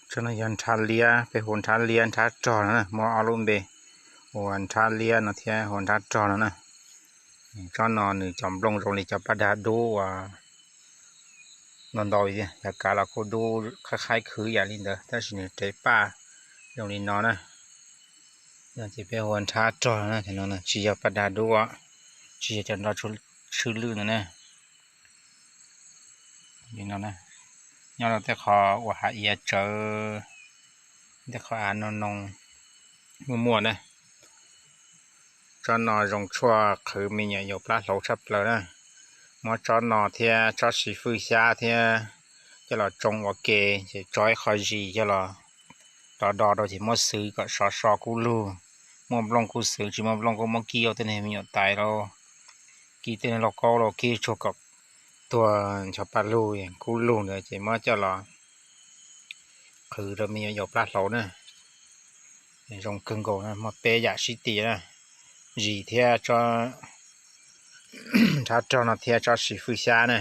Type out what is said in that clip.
Tsob no yog nrhab liab, peb hu nrhab liab nrhab rog no na, muaj ob lub npe, hu ua nrhab liab no thiab hu ua nrhab rog no na. Tsob no nws cov nplooj zoo li cov paj dag dub uas ntau ntau li, yog kav los kuj dub qhaib qhaib khwv yam li ntawd, tab sis nws rev paj zoo li no na. Ces peb hu ua nrhab rog no, tsis yog paj dag dub, tsis yog cov nrog tshwj lwj no na. Nyob rau tej qhov uas hav iav tsawv, tej qhov av no no muaj muaj na. Tsob no zoo tshuaj qhwv me nyuam yaus plab hlauv tshaj plaws na. Muab tsob no thiab tsob xis fwj xyab thiab coj los tsoo ua ke, ces tso ib qho zis coj los do do rau ces muab xwv kom sov so kub lug. Muaj nplooj kuj xwv, tsis muaj nplooj kuj muab kib ua tej niag me nyuam tais lauj, kib tej niag lauj kaub lauj, kib tsuag kom tuag ncho paj lug kub lug ntawd ces muab coj los qhwv rau me nyuam yaus plab hlauv na. Zoo kawg nkaus, muaj peb yam sib tias na, zis thiab tsob nrhab rog no thiab tsob xis fwj xyab na.